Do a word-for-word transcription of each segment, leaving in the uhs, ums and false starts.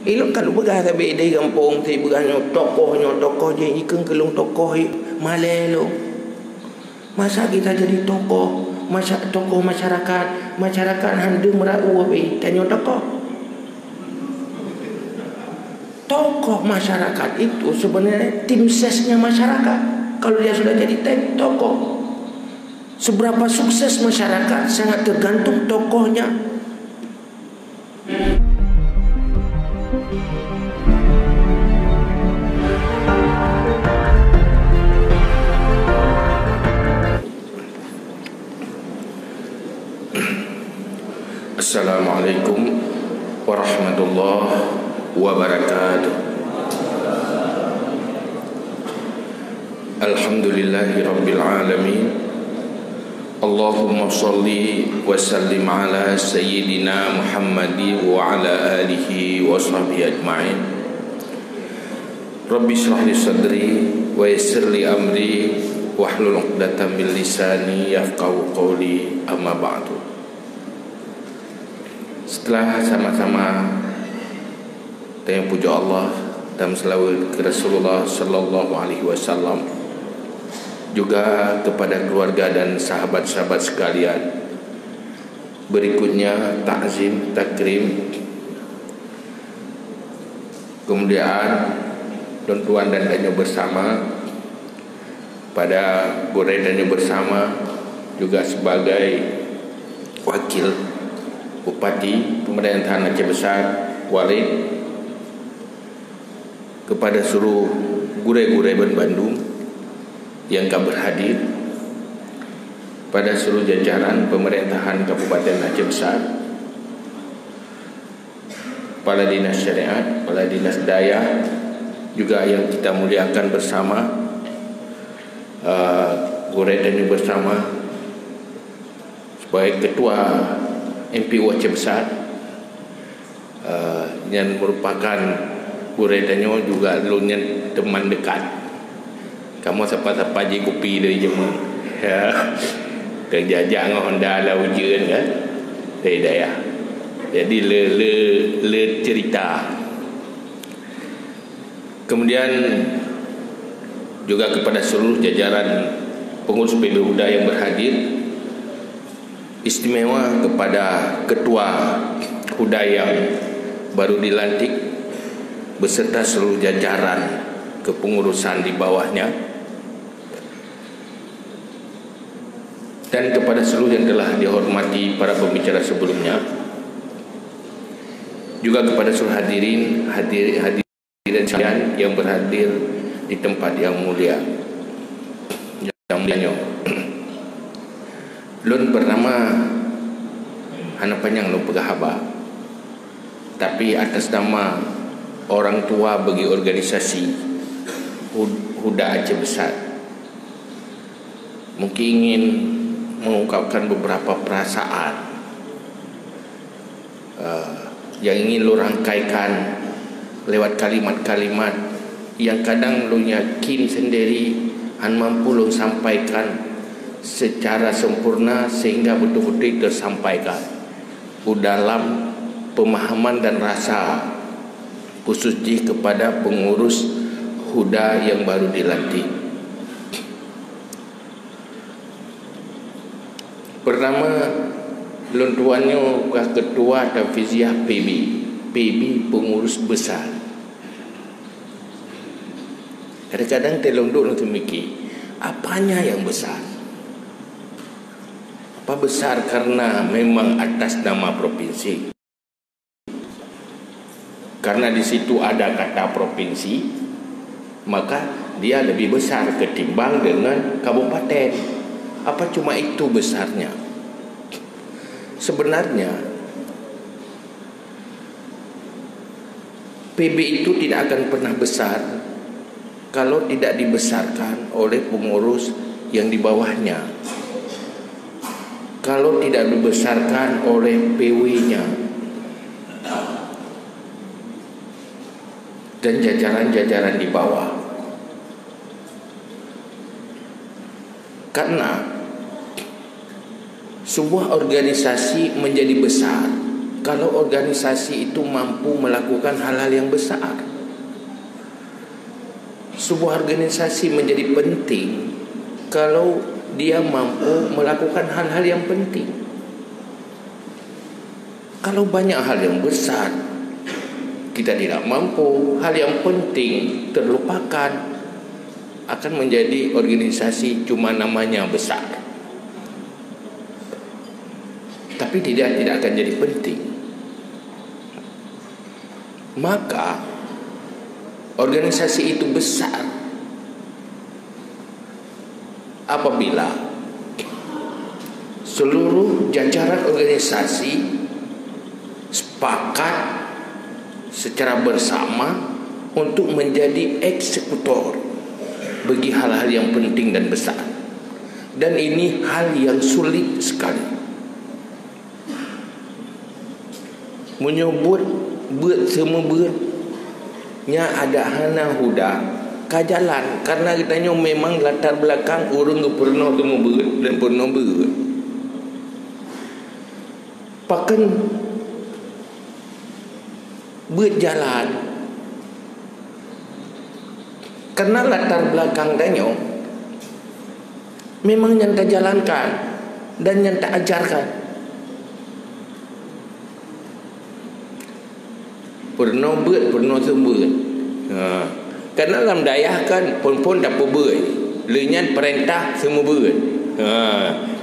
Ilong ka lôn peugah sabe idéh gampông, si peugah nyoe tokoh, nyoe tokoh, jih ikeng keulong tokoh, malée lôn. Masa kita jadi tokoh, masa-, tokoh masyarakat, masyarakat han deuh meurau, tapi tanyoe tokoh. Tokoh masyarakat itu sebenarnya tim sesnya masyarakat. Kalau dia sudah jadi tim, tokoh. Seberapa sukses masyarakat sangat tergantung tokohnya. Assalamualaikum warahmatullahi wabarakatuh. Alhamdulillahi rabbil alamin. Allahumma shalli wa sallim ala sayyidina Muhammadi wa ala alihi wa sahbihi ajma'in. Rabbi shrah li sadri wa yassir li amri wahlul 'uqdatam min lisani yafqahu qawli, amma ba'du. Setelah sama-sama tanyoe pujoe Allah dan selawat ke Rasulullah sallallahu alaihi wasallam, juga kepada keluarga dan sahabat-sahabat sekalian, berikutnya takzim takrim. Kemudian, tuan-tuan dan tanyoe bersama, pada gurée tanyoe bersama juga sebagai wakil Bupati Pemerintahan Aceh Besar, Walid, kepada seluruh gurée-gurée ban bandum yang ka berhadir, pada seluruh jajaran pemerintahan Kabupaten Aceh Besar, Kepala Dinas Syariat, Kepala Dinas Dayah, juga yang kita muliakan bersama, eh, gurée tanyoe bersama sebagai Ketua M P U Aceh Besar, eh, nyan merupakan gurée tanyoe juga lôn nyan teman dekat. Kamoe sapa-sapa jih kupi dari jameun. Ya. Teujak-jak ngon honda lam ujeuen kan. Dari dayah. Jadi le, le, le cerita. Kemudian juga kepada seluruh jajaran pengurus P B Huda yang berhadir, istimewa kepada Ketua Huda yang baru dilantik beserta seluruh jajaran kepengurusan di bawahnya, dan kepada seluruh yang telah dihormati para pembicara sebelumnya, juga kepada seluruh hadirin, hadir, hadirin sekalian yang berhadir di tempat yang mulia. Yang mulia nyoe. Lôn pertama hana panyang lôn peugah haba, tapi atas nama orang tua bagi organisasi Hu-, Huda Aceh Besar, mungkin ingin mengungkapkan beberapa perasaan, eh, yang ingin lôn rangkaikan lewat kalimat-kalimat yang kadang lôn yakin sendiri han mampu lôn sampaikan secara sempurna sehingga betul-betul tersampaikan u dalam pemahaman dan rasa, khusus jih kepada pengurus Huda yang baru dilantik. Pertama, lôn tuan nyoe ka ketua tanfiziah P B. P B pengurus besar. Kadang-kadang teuh lôn duek lôn teumiki, apanya yang besar? Apa besar karena memang atas nama provinsi? Karena di situ ada kata provinsi, maka dia lebih besar ketimbang dengan kabupaten. Apa cuma itu besarnya? Sebenarnya, P B itu tidak akan pernah besar kalau tidak dibesarkan oleh pengurus yang di bawahnya, kalau tidak dibesarkan oleh P W-nya dan jajaran-jajaran di bawah. Karena sebuah organisasi menjadi besar kalau organisasi itu mampu melakukan hal-hal yang besar. Sebuah organisasi menjadi penting kalau dia mampu melakukan hal-hal yang penting. Kalau banyak hal yang besar kita tidak mampu, hal yang penting terlupakan, akan menjadi organisasi cuma namanya besar. Tapi tidak, tidak akan jadi penting. Maka organisasi itu besar apabila seluruh jajaran organisasi sepakat secara bersama untuk menjadi eksekutor bagi hal-hal yang penting dan besar. Dan ini hal yang sulit sekali. Meunyoe buet, buet seumeubeuet, nyan adak hana huda ka jalan, karena geutanyoe memang latar belakang ureuëng geupeurunoe seumeubeuet dan peurunoe beuet. Pakon beuet jalan? Karena latar belakang tanyoe memang nyan tajalankan dan nyan taajarkan. Peurunoe beuet, peurunoe seumeubeuet. Ha. Karena lam dayah kan phon-phon tapeubeuet. Lheueh nyan peurintah seumeubeuet. Ha.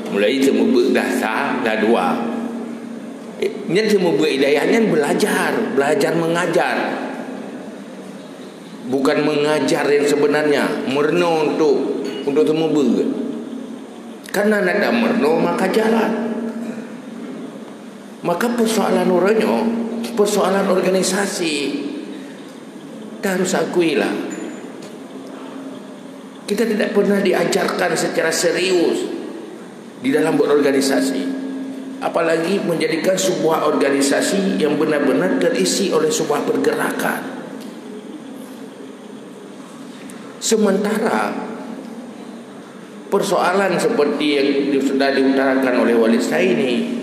Mulai seumeubeuet dah sa, dah dua. Eh, nyan seumeubeuet dayah nyan belajar, belajar mengajar. Bukan mengajar yang sebenarnya, meurunoe untuk, untuk seumeubeuet. Karena na tameurunoe maka jalan. Maka persoalan uroe nyoe, persoalan organisasi, kita harus akuilah. Kita tidak pernah diajarkan secara serius di dalam berorganisasi, apalagi menjadikan sebuah organisasi yang benar-benar terisi oleh sebuah pergerakan. Sementara persoalan seperti yang sudah diutarakan oleh Walid Saini,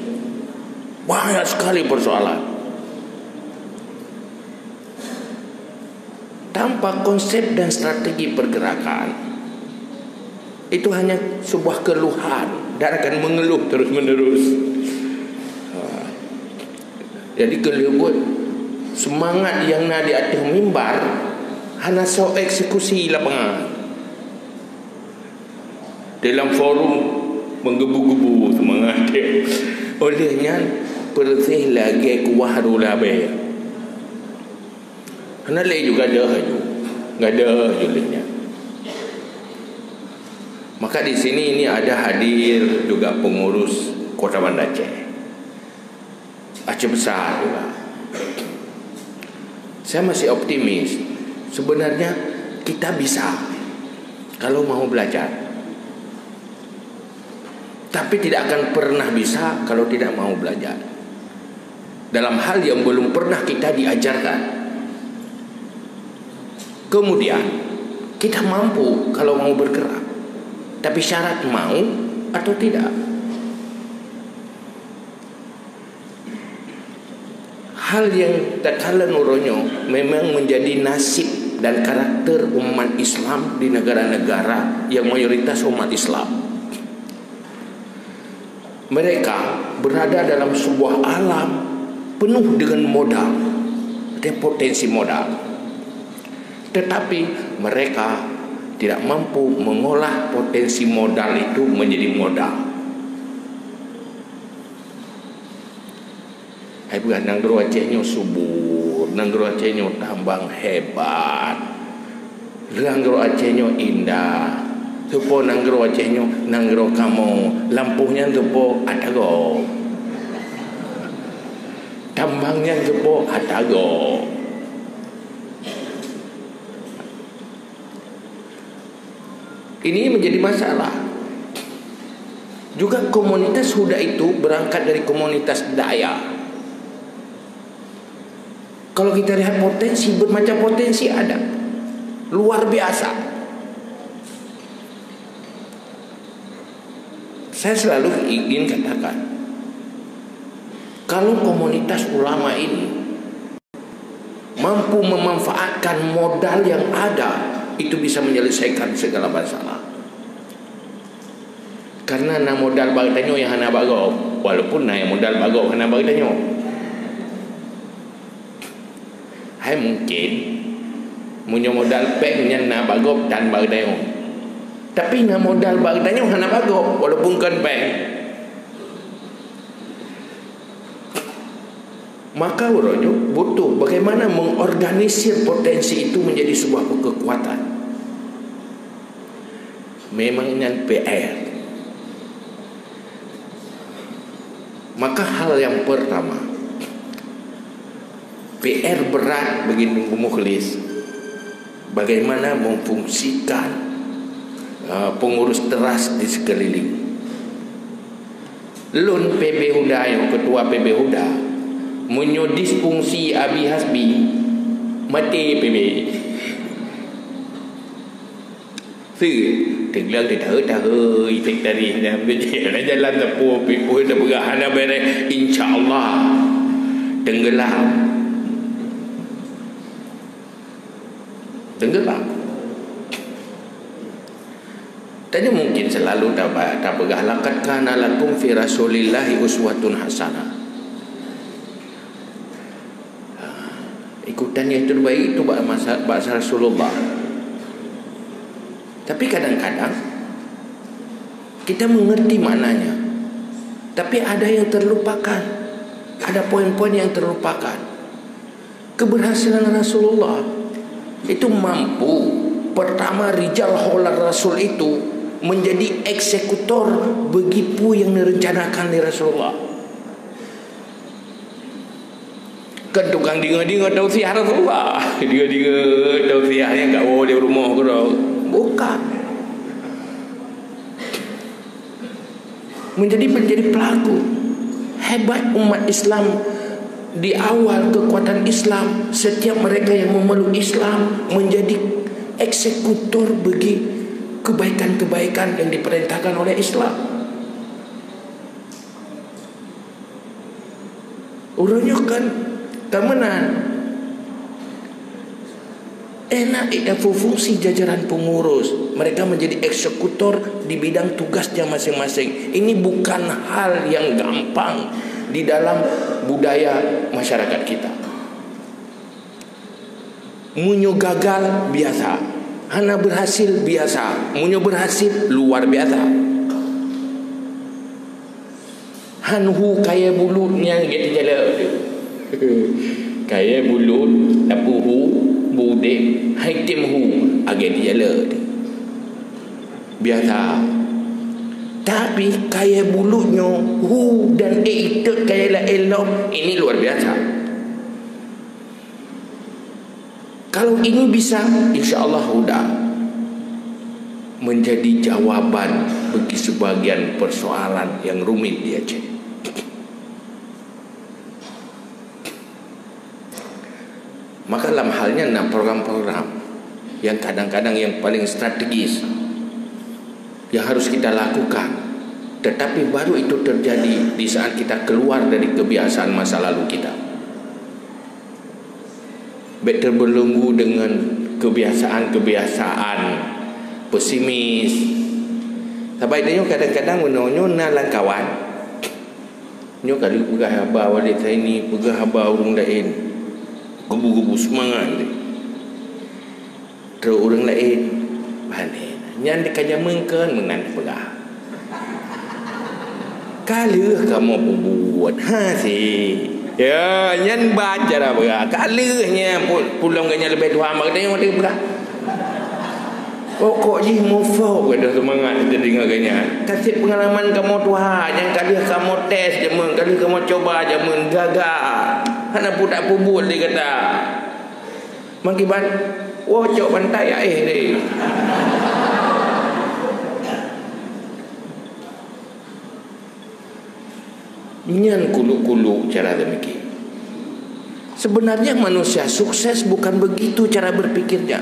banyak sekali persoalan. Tanpa konsep dan strategi pergerakan, itu hanya sebuah keluhan dan akan mengeluh terus-menerus. Ha. Jadi, keuleubut semangat yang na di ateueh mimbar hana soe eksekusi lapangan. Dalam forum menggebu-gebu semangat dia. Oleh nyan, persis lagèe kuah rula bèe. Hana lé ju gadoh ju. Gadoh ju lé nyan. Maka di sini ini ada hadir juga pengurus Kota Banda Aceh. Aceh Besar juga. Saya masih optimis. Sebenarnya kita bisa kalau mau belajar. Tapi tidak akan pernah bisa kalau tidak mau belajar dalam hal yang belum pernah kita diajarkan. Kemudian, kita mampu kalau mau bergerak. Tapi syarat mau atau tidak. Hal yang takalon uroe nyoe memang menjadi nasib dan karakter umat Islam di negara-negara yang mayoritas umat Islam. Mereka berada dalam sebuah alam penuh dengan modal, artinya potensi modal. Tetapi mereka tidak mampu mengolah potensi modal itu menjadi modal. Hai peugah, nanggroe Aceh nyoe subur, nanggroe Aceh nyoe tambang hebat. Nanggroe Aceh nyoe indah. Soe po nanggroe Aceh nyoe, nanggroe kamoe. Lampôh nyan soe po, ata gob. Tambang nyan soe po, ata gob. Ini menjadi masalah. Juga komunitas Huda itu berangkat dari komunitas Dayak. Kalau kita lihat potensi, bermacam potensi ada. Luar biasa. Saya selalu ingin katakan, Kalau komunitas ulama ini mampu memanfaatkan modal yang ada, itu bisa menyelesaikan segala masalah. Karena na modal bak tanyoe nyang hana bak gob, walaupun na nyang modal bak gob hana bak tanyoe. Hai mungkin, meunyoe modal péng nyan na bak gob dan bak tanyoe. Tapi na modal bak tanyoe hana bak gob, walaupun kon péng. Maka uroe nyoe butuh bagaimana mengorganisir potensi itu menjadi sebuah kekuatan. Memang nyan P R. Maka hal yang pertama, P R berat bagi Teungku Mukhlis, bagaimana memfungsikan, uh, pengurus teras di sekeliling. Lôn P B Huda, nyang ketua P B Huda, meunyoe disfungsi Abi Hasbi, maté P B. Teunggelam di tahe-tahe, efek tarikh nyan. Jalan sapeue, pi-, peue teupeugah hana beres, insya Allah teunggelam. Teunggelam. Tanyoe mungkin selalu taba-, tapeugah, "Laqad kana lakum fi Rasulillahi uswatun hasanah." Ha, ikutan yang terbaik itu bak masa, bak Rasulullah. Tapi kadang-kadang kita mengerti maknanya, tapi ada yang terlupakan. Ada poin-poin yang terlupakan. Keberhasilan Rasulullah itu mampu, pertama, rijal holar Rasul itu menjadi eksekutor bagi peue nyang direncanakan lé Rasulullah. Kan tukang deungoe-deungoe tausiah Rasulullah. Deungoe-deungoe tausiah nyang ka woe di rumoh keudroe. Bukan. Menjadi, menjadi pelaku. Hebat umat Islam di awal kekuatan Islam, setiap mereka yang memeluk Islam menjadi eksekutor bagi kebaikan-kebaikan yang diperintahkan oleh Islam. Uroe nyoe kan ka meunan. Enak ita fungsi jajaran pengurus, mereka menjadi eksekutor di bidang tugasnya masing-masing. Ini bukan hal yang gampang di dalam budaya masyarakat kita. Meunyoe gagal, biasa. Hana berhasil, biasa. Meunyoe berhasil, luar biasa. Han hu kayée bulut nyan gét jalan. Kayée bulut, tapi hu, budek, hai tem hu, agét jalan. Biasa. Tapi kayée bulut nyoe, hu dan ék itot kayée laén lom, ini luar biasa. Kalau ini bisa, insya Allah huda menjadi jawaban bagi sebagian persoalan yang rumit di Aceh. Maka dalam halnya na program-program yang kadang-kadang yang paling strategis yang harus kita lakukan, tetapi baru itu terjadi di saat kita keluar dari kebiasaan masa lalu kita. Bék terbelenggu dengan kebiasaan-kebiasaan pesimis. Sabai tanyoe kadang-kadang meunyoe na lam kawan, nyoe ka lheueh peugah haba Walid Zaini, peugah haba ureuëng laén, gubu-gubu seumangat lé. Trok ureuëng laén, pane nyan ka jameun kon meunan peugah. Ka lheueh kamoe peubuet, ha si. Ya, nyan baca dah peugah. Ka lheueh nyan pu-, pulom geuhnyan leubeh tuha mak geutanyoe watée peugah. Pokok jih mufok geudah seumangat teudeungoe geuhnyan. Ka seb peungalaman kamoe tuha, nyang ka lheueh kamoe tes jameun, ka lheueh kamoe cuba jameun, gaga. Hana peudak peubuet lé gata. Makiban, woe cok bantai aéh deh. Nyan kuluk-kuluk cara demikian. Sebenarnya manusia sukses bukan begitu cara berpikirnya.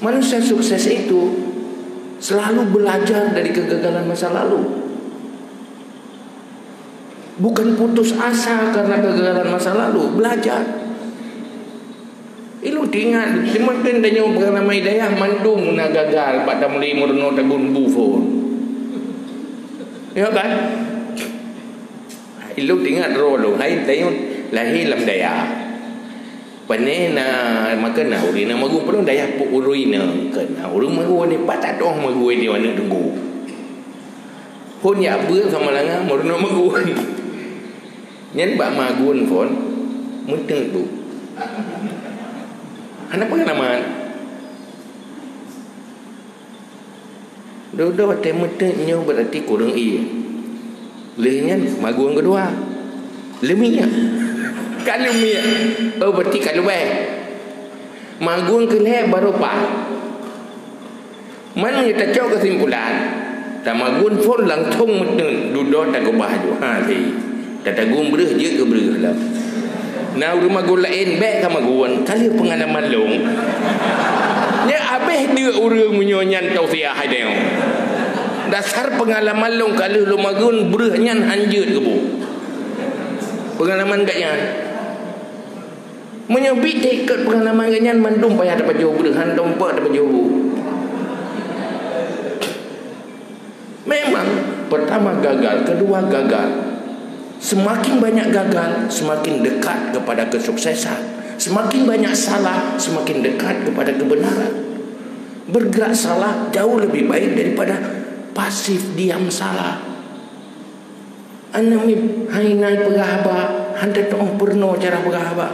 Manusia sukses itu selalu belajar dari kegagalan masa lalu. Bukan putus asa karena kegagalan masa lalu, belajar. Ilôn teuingat, seumaken tanyoe beureunaman dayah mandum na gagal bak tamulai meurunoe tagun bu phon. Ya kan? Ilôn teuingat droe lôn, hai tanyoe lahé lam dayah. Pane na, maka na ureuëng na magun, padahai dayah peuet ureuëng na, keu na ureuëng magun ni, pat that toh magun di aneuk teungku. Phon yak beuet sama langa meurunoe magun. Nyan bak magun phon meuteuk bu. Hana peungalaman. Dudoe watée meuteuk nyoe berarti kureueng ie. Lheueh nyan magun keudua. Leumiek. Ka leumiek. Oh, berarti ka leubeh. Magun keulhée baru pat. Man meunyoe tacok keusimpulan, tamagun phon langsong meuteuk dudoe takeubah ju. Ha, si. Tatagun breueh jeuet keu breueh lom. Na ureuëng magun laén bék ka magun, ka lheueh peungalaman lôn. Nyan abéh deuk ureuëng meunyoe nyan tausiah hai deueng. Dasar peungalaman lôn ka lheueh lôn magun, breueh nyan han jeuet keu bu. Peungalaman gak nyan. Meunyoe bit teuikot peungalaman geuh nyan, mandum payah tapajoh breueh, han dompok tapajoh bu. Memang, pertama gagal, kedua gagal. Semakin banyak gagal, semakin dekat kepada kesuksesan. Semakin banyak salah, semakin dekat kepada kebenaran. Bergerak salah jauh lebih baik daripada pasif diam salah. Aneuk miet hai na ipeugah haba, han teutuoh peurunoe cara peugah haba.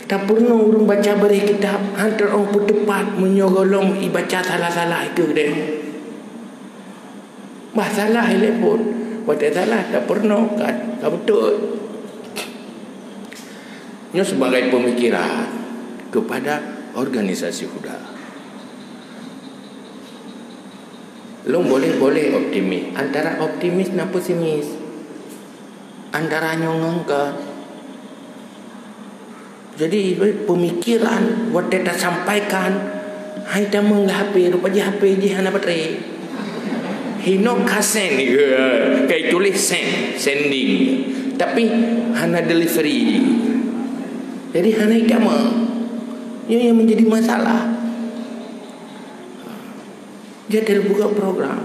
Tapeurunoe ureuëng baca bareh kitab, han teutuoh peuteupat meunyoe gohlom ibaca salah-salah ikeue deh. Bah salah ilée phon, watée salah tapeurunoe ka, ka beutôi. Nyoe sebagai pemikiran kepada organisasi huda. Lôn boleh-boleh optimis, antara optimis ngon pesimis, antara nyoe ngon keu. Jadi, pemikiran watée tasampaikan, hai tamong lam H P, rupa jih H P jih hana baterai. Hinoe ka send, ka tuléh send, sending. Tapi hana delivery. Jadi hana itamong. Nyoe nyang menjadi masalah. Jadi buka program.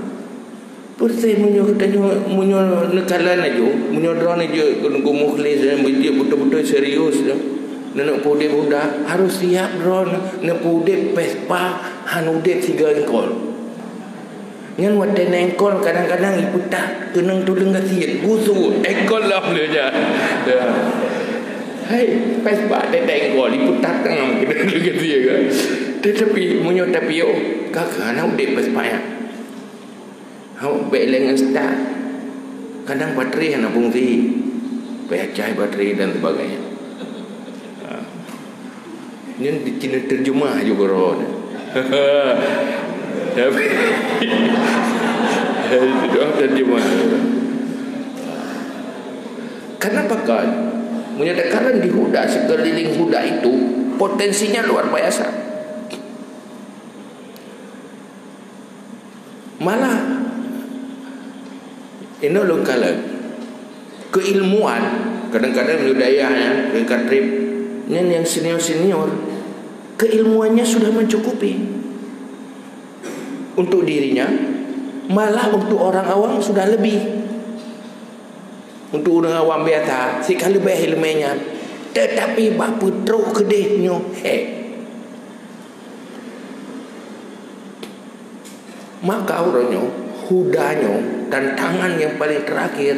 Persis meunyoe geutanyoe, meunyoe neukalon laju, meunyoe droeneuh jeuet keu Teungku Mukhlis dan beutôi-beutôi serius, neuneuk peuudeb huda, harus siap droeneuh neupeuudeb Vespa han udeb sigoe éngkol. Nyan watée na éngkol kadang-kadang ipeutat keunong tuleueng gasien, gusut éngkol lom lé nyan. Ya. Hai, Vespa teutat éngkol ipeutat keunong tuleueng gasien kan. Tetapi meunyoe tapiôh, ka keuh hana udeb Vespa nyan. Hok bék lé ngon start. Kadang baterai hana fungsi. Payah cai baterai dan sebagainya. Ha. Nyan di Cina terjemah juga roh ni. Tapi doa terjemah. Kenapa kan? Menyatakan di huda sekeliling huda itu potensinya luar biasa. Malah, inoe lôn kalon, keilmuan, kadang-kadang di dayah nyan, tingkat trip, nyan nyang senior-senior, keilmuannya sudah mencukupi untuk dirinya, malah untuk orang awam sudah lebih. Untuk ureuëng awam biasa, sika leubeh iéleumé nyan. Tetapi bak peutrok keudeh nyoe, hék. Maka uroe nyoe, huda nyoe, tantangan yang paling terakhir,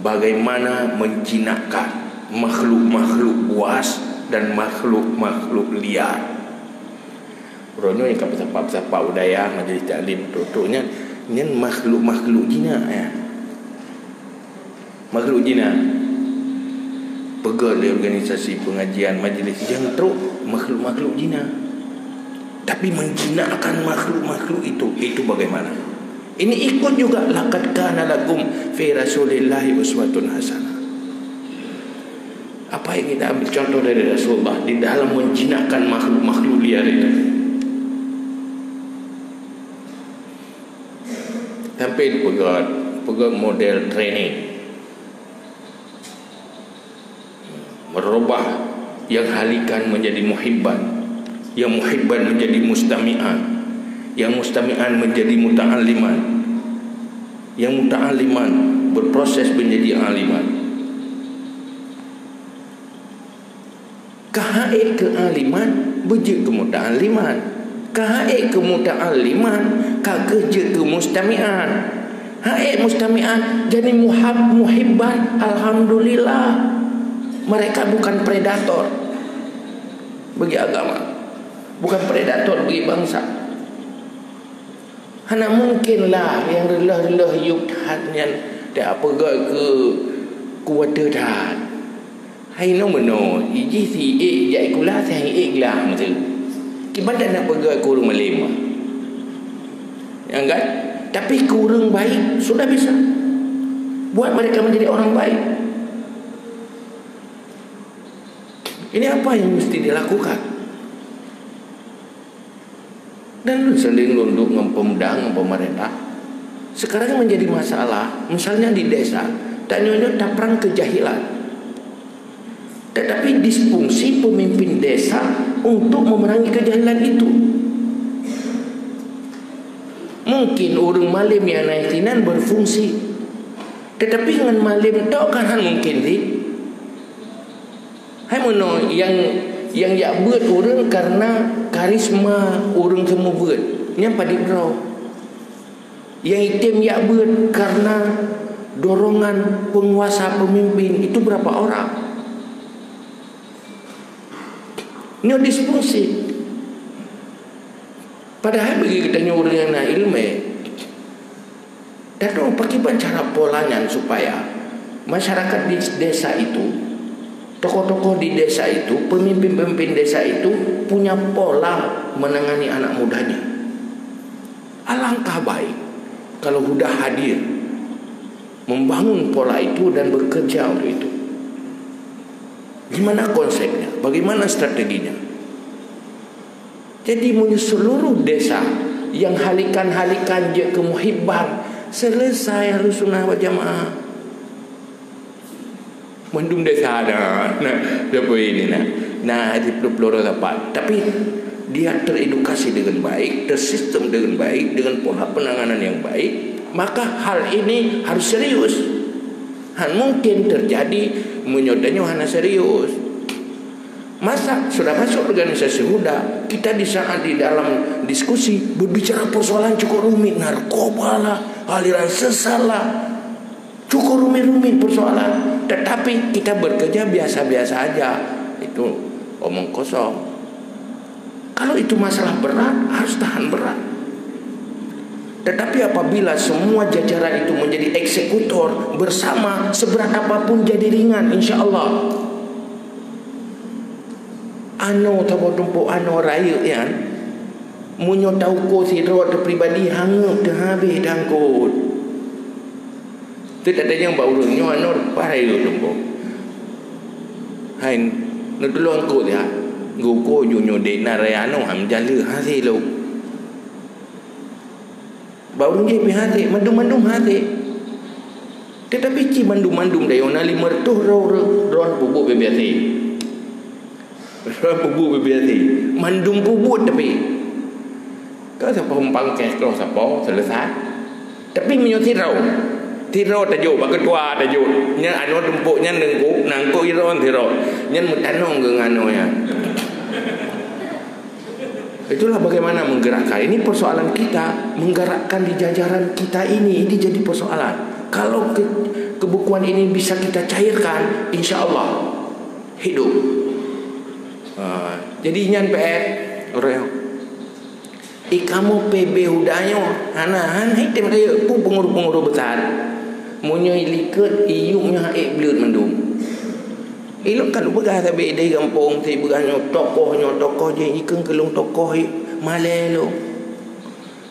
bagaimana menjinakkan makhluk-makhluk buas dan makhluk-makhluk liar. Uroe nyoe nyang ka peusapat-peusapat u dayah, majlis taklim, trok-trok nyan, nyan makhluk-makhluk jinak nyan. Makhluk jinak. Peugét lé organisasi pengajian majlis nyang trok makhluk-makhluk jinak. Tapi menjinakkan makhluk-makhluk itu, itu bagaimana? Ini ikut juga laqad kana lakum fi Rasulillahi uswatun hasanah. Apa yang kita ambil contoh dari Rasulullah di dalam menjinakkan makhluk-makhluk liar itu? Sampai peugah, peugah model training. Merubah yang halikan menjadi muhibban, yang muhibban menjadi mustami'an, yang mustami'an menjadi muta'alliman, yang muta'alliman berproses menjadi aliman. Ka ha'ék keu aliman, beujeuet keu muta'alliman. Ka ha'ék keu muta'alliman, ka kheueh jeuet keu mustami'an. Ha'ék mustami'an, jadi muhab-, muhibban, alhamdulillah. Mereka bukan predator bagi agama. Bukan predator bagi bangsa. Hana mungkin lah nyang reuloh-reuloh yub that nyan tapeugah keu kuwata that. Hai nyoe meunoe, ijih si ék jak sikula, si ék glah meusu. Kiban dak na peugah keu ureueng malém. Ya kan? Tapi keu ureueng baik sudah bisa. Buat mereka menjadi orang baik. Ini apa yang mesti dilakukan? Dan lôn seuling lôn duek ngon pemuda, ngon pemerintah. Sekarang yang menjadi masalah, misalnya di desa, tanyoe nyoe taprang kejahilan. Tetapi disfungsi pemimpin desa untuk memerangi kejahilan itu. Mungkin ureueng malém nyang na sinan berfungsi. Tetapi ngon malém tok kan han mungkin sih. Hai meunoe nyang, nyang jak beuet ureueng karena karisma ureueng seumeubeuet, nyan padit droe. Nyang item jak beuet karena dorongan penguasa pemimpin, itu berapa orang? Nyoe disfungsi. Padahai bagi geutanyoe ureueng nyang na ileumé, Dato, pakriban cara pola nyan supaya masyarakat di desa itu, tokoh-tokoh di desa itu, pemimpin-pemimpin desa itu punya pola menangani anak mudanya? Alangkah baik kalau sudah hadir membangun pola itu dan bekerja untuk itu. Gimana konsepnya? Bagaimana strateginya? Jadi, meunyoe seluruh desa nyang halikan-halikan jeuet keu muhibban, selesai Ahlussunnah wal Jamaah. Mandum desa na, na, siapa ini na? Na, di puluh-puluh orang dapat. Tapi, dia teredukasi dengan baik, tersistem dengan baik, dengan pola penanganan yang baik, maka hal ini harus serius. Han mungkin terjadi meunyoe tanyoe hana serius. Masa sudah masuk organisasi huda, kita di saat di dalam diskusi berbicara persoalan cukup rumit, narkoba lah, aliran sesat lah. Cukup rumit-rumit persoalan, tetapi kita bekerja biasa-biasa aja. Itu omong kosong. Kalau itu masalah berat, harus tahan berat. Tetapi apabila semua jajaran itu menjadi eksekutor bersama, seberat apapun jadi ringan, insya Allah. Anoe saboh tumpôk anoe rayeuk nyan, meunyoe tauko sidroe teupribadi, hangeut teuhabéh tangkot. Teutatanyong bak ureueng nyoe, anoe reupah rayeuk tumpôk. Hai, neutulông eungkôt ya. Geuko ju nyoe dek na raya anoe, ham jaleuh hase lom. Bak ureueng jih pih hase, mandum-mandum hase. Tetapi ci mandum-mandum dayoe na lima reutôh droe, droe peubuet biasa. Droe peubuet biasa. Mandum peubuet tapi. Ka sapoh umpang cash droe sapoh, selesai. Tapi meunyoe sidroe, sidroe tajok, bak keutua tajok. Nyan anoe tumpôk nyan teungku, nangkok sidroe sidroe. Nyan meutanong keu ngon anoe nyan. Itulah bagaimana menggerakkan. Ini persoalan kita, menggerakkan di jajaran kita ini, ini jadi persoalan. Kalau ke-, kebukuan ini bisa kita cairkan, insya Allah hidup. Ha, jadi nyan P R. Orang. Eh, kamoe P B huda nyoe, hana, hana item rayeuk peue peunguru-peunguru besar. Meunyoe likot, iyup nyoe hak ék bleuet mandum. Ilôn ka lôn peugah sabe di gampông, si peugah nyoe tokoh, nyoe tokoh, jih ikheun keu lôn tokoh, eh, malèe lôn.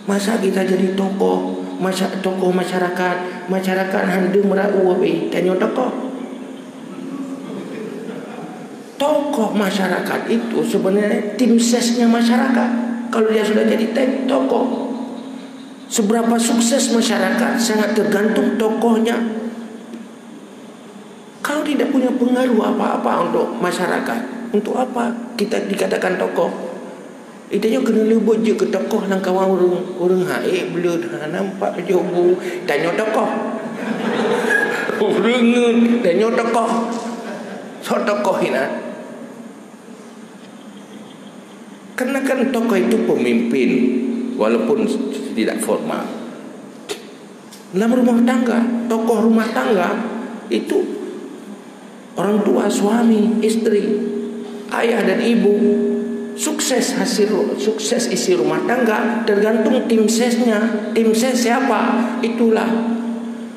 Masa kita jadi tokoh, masa-, tokoh masyarakat, masyarakat han deuh meurau, eh, tanyoe tokoh. Tokoh masyarakat itu sebenarnya tim sesnya masyarakat. Kalau dia sudah jadi te-, tokoh, Seberapa sukses masyarakat sangat tergantung tokohnya. Kalau tidak punya pengaruh apa-apa untuk masyarakat, untuk apa kita dikatakan tokoh? Itu nyoe keuneuk leubuet jeuet keu tokoh lam kawan ureuëng, ureuëng hai bleuet hana nampak jobu, tanyoe tokoh. Ureuëng ngeut, tanyoe tokoh. Soe tokoh inan? Karena kan tokoh itu pemimpin, walaupun tidak formal. Dalam rumah tangga, tokoh rumah tangga itu orang tua, suami, istri, ayah dan ibu. Sukses hasil, sukses isi rumah tangga tergantung tim sesnya. Tim ses siapa? Itulah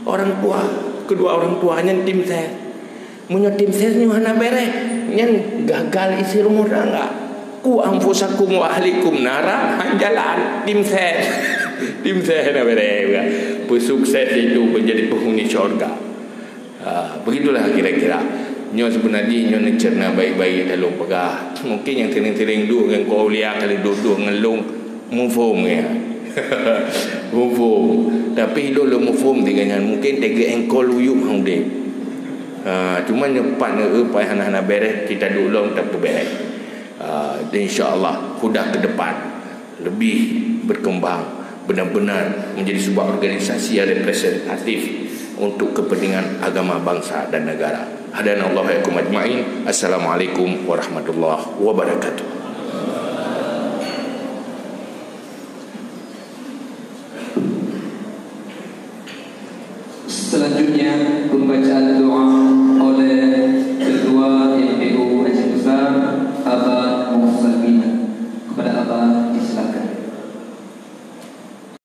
orang tua, kedua orang tua nyan tim ses. Meunyoe tim ses nyoe hana beres, nyan gagal isi rumah tangga. Ku anfusakum wa ahlikum nara, han jalan. Tim ses. Tim ses hana beres. Peusukses itu menjadi penghuni syurga. Ha, begitulah kira-kira. Nyoe sebenarnya nyoe neucerna baik-baik dalam peugah. Mungkin nyang teuring-teuring duek ngon ko aulia kali duek-duek ngon lôn muphom ya. Muphom. Tapi lôn lôn muphom tiga nyan mungkin tege engkol uyup hang udeb. Ha, cuma nyoe pat nyoe, eh, pai hana-hana beres, kita duek lom tapeuberes. Ha, dan insya Allah hudah ke depan lebih berkembang, benar-benar menjadi sebuah organisasi yang representatif untuk kepentingan agama, bangsa dan negara. Hadanallahu wa iyyakum ajma'in. Assalamualaikum warahmatullahi wabarakatuh. Selanjutnya, pembacaan doa.